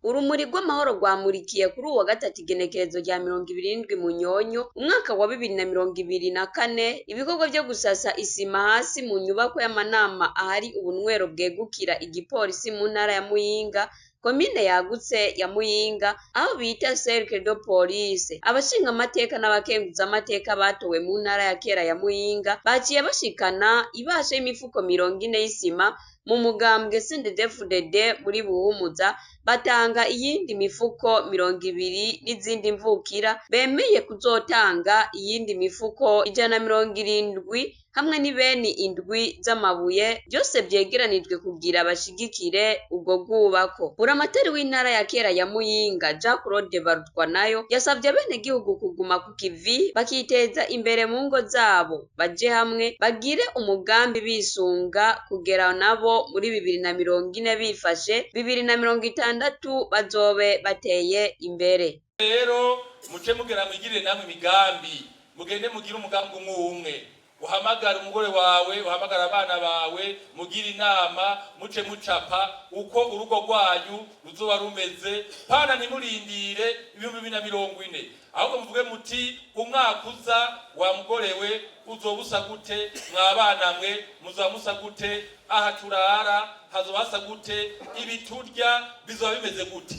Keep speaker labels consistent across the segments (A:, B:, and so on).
A: Urumuri rw'amahoro rwamurikiye kuri uwa gatatu igenekerezo rya 27 Munyonyo umwaka wa 2024 ibikorwa vyo gusasa isima hasi mu nyubako y'amanama ahari ubunywero bwegukira igipolisi mu ntara ya Muyinga, komine yagutse ya Muyinga, aho bita Cercle de Police. Abashingamateka n'abakenguzamateka batowe mu ntara ya kera ya Muyinga baciye bashikana ibasha y'imifuko 40 y'isima mu mugambwe CNDD-FDD muri Buhumuza, batanga iyindi mifuko 20 n'izindi mvukira bemeye kuzotanga iyindi mifuko 170 hamwe n'ibeni 7 z'amabuye, vyose vyegeranijwe kugira bashigikire ubwo bwubako. Buramatari w'intara ya kera ya Muyinga Jean Claude Barutwanayo yasavye abenegihugu kuguma ku kivi bakiteza imbere mu ngo zabo, baje hamwe bagire umugambi bisunga kugera nabo muri 2040 bifashe, 2060 bazobe bateye imbere.
B: Rero muce mugera mwigirire namwe imigambi, mugende mugire umugambi umwe umwe, uhamagara umugore wawe, uhamagara abana bawe, mugire inama, muce mucapa uko urugo rwanyu ruzoba rumeze. Pana ntimurindire 2040, ahubwo muvuge muti umwaka uza wa mugorewe uzoba usa gute, mwabana mwe muzoba musa gute, aha turara hazoba hasa gute, ibiturya bizoba bimeze gute.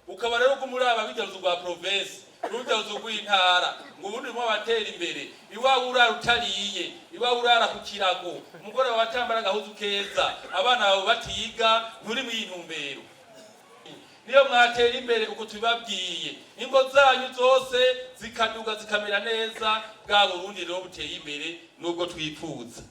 B: Ukaba rero kumuraba bijya rwa province, rujya rw'intara, ngo ubundi urimo abatera imbere, iwawe urara utariye, iwawe urara ku kirago, umugore wawe atambara agahuzu keza, abana bawe batiga, nturi mu intumbero. Niyo mwatera imbere uko tubibabwiye, ingo zanyu zose zikaduga zikamera neza, bwa Burundi rero buteye imbere nubwo twipfuza.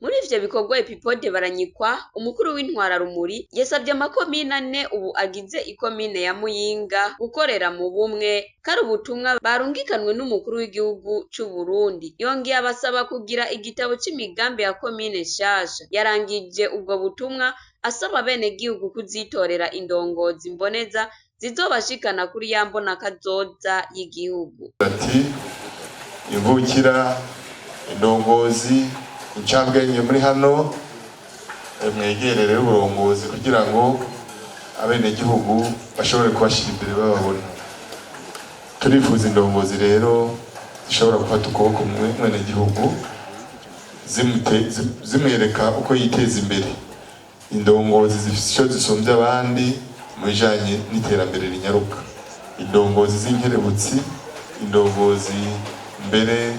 A: Muri ivyo bikorwa Epipode Baranyikwa, umukuru w'intwararumuri, yasavye amakomine ane ubu agize ikomine ya Muyinga gukorera mu bumwe, kari ubutumwa barungikanwe n'umukuru w'igihugu c'u Burundi. Yongeye abasaba kugira igitabo c'imigambi ya komine nshasha. Yarangije ubwo butumwa asaba abenegihugu kuzitorera indongozi mboneza zizobashikana kuri ya mbonakazoza y'igihugu.
C: Ati imvukira, indongozi, incabwenge muri hano, mwegerere uburongozi kugira ngo abenegihugu bashobore kubashira imbere bababona. Turifuza indongozi rero zishobora gufata ukuboko mwenegihugu, zimwereka uko yiteza imbere, indongozi zifite icyo zisumbya abandi mu bijanye n'iterambere rinyaruka, indongozi z'inkerebutsi, indongozi mbere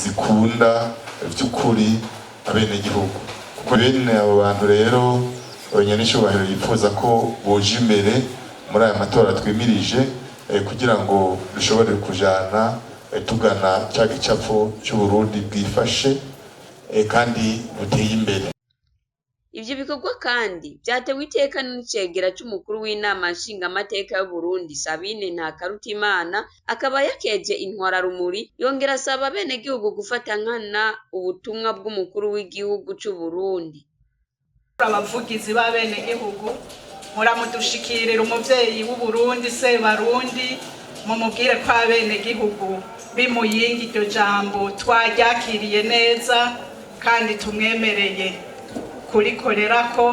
C: zikunda by'ukuri abenegihugu. Kuko bene abo bantu rero abanyanicubahiro yifuza ko boja imbere muri aya matora twimirije, kugira ngo dushobore kujana tugana ca gicapo c'Uburundi bwifashe kandi buteye imbere.
A: Ivyo bikorwa kandi vyatewe iteka n'icegera c'umukuru w'inama nshingamateka y'Uburundi Sabine Ntakarutimana, akaba yakeje intwararumuri, yongera asaba abenegihugu gufata nkana ubutumwa bw'umukuru w'igihugu c'Uburundi.
D: Abavugizi b'abenegihugu, muramudushikirira umuvyeyi w'Uburundi Sebarundi, mumubwire ko abenegihugu b'Imuyinga iryo jambo twaryakiriye neza kandi tumwemereye kurikorerako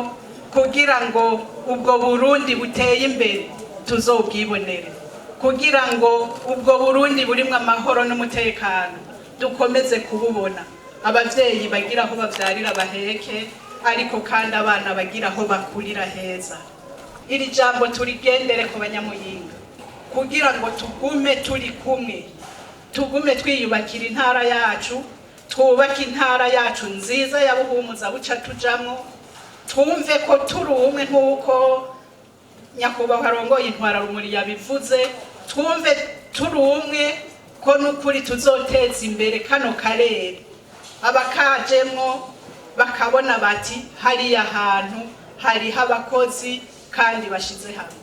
D: kugira ngo ubwo Burundi buteye imbere tuzobwibonere, kugira ngo ubwo Burundi burimwo amahoro n'umutekano dukomeze kububona, abavyeyi bagira aho bavyarira baheke, ariko kandi abana bagira aho bakurira heza. Iri jambo turigendere ku Banyamuyinga kugira ngo tugume turi kumwe, tugume twiyubakira intara yacu, twubake intara yacu nziza ya Buhumuza buca tujamwo, twumve ko turi umwe nk'uko nyakubahwa arongoye intwararumuri yabivuze, twumve turi umwe ko n'ukuri tuzoteza imbere kano karere, abakajemwo bakabona bati hariya hantu hariho abakozi kandi bashize hamwe.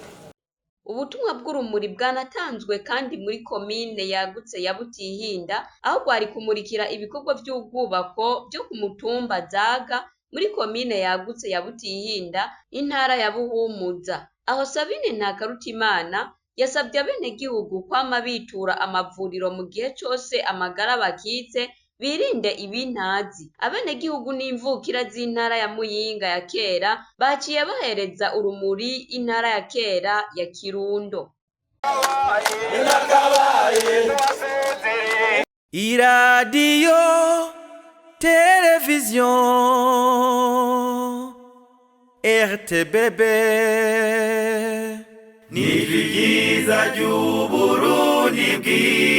A: Ubutumwa bw'urumuri bwanatanzwe kandi muri komine yagutse ya Butihinda, aho rwari kumurikira ibikorwa vy'ubwubako vyo ku mutumba Zaga muri komine yagutse ya Butihinda, intara ya Buhumuza. Aho Sabine Ntakarutimana yasavye abenegihugu kwama bitura amavuriro mu gihe cose amagara bakitse, Birinde ibintazi. Abenegihugu n'imvukira z'intara ya Muyinga ya kera baciye bahereza urumuri intara ya kera ya Kirundo.
E: Iradiyo, televiziyo, RTBB,
F: Nijwi ryiza ry'Uburundi bwiza.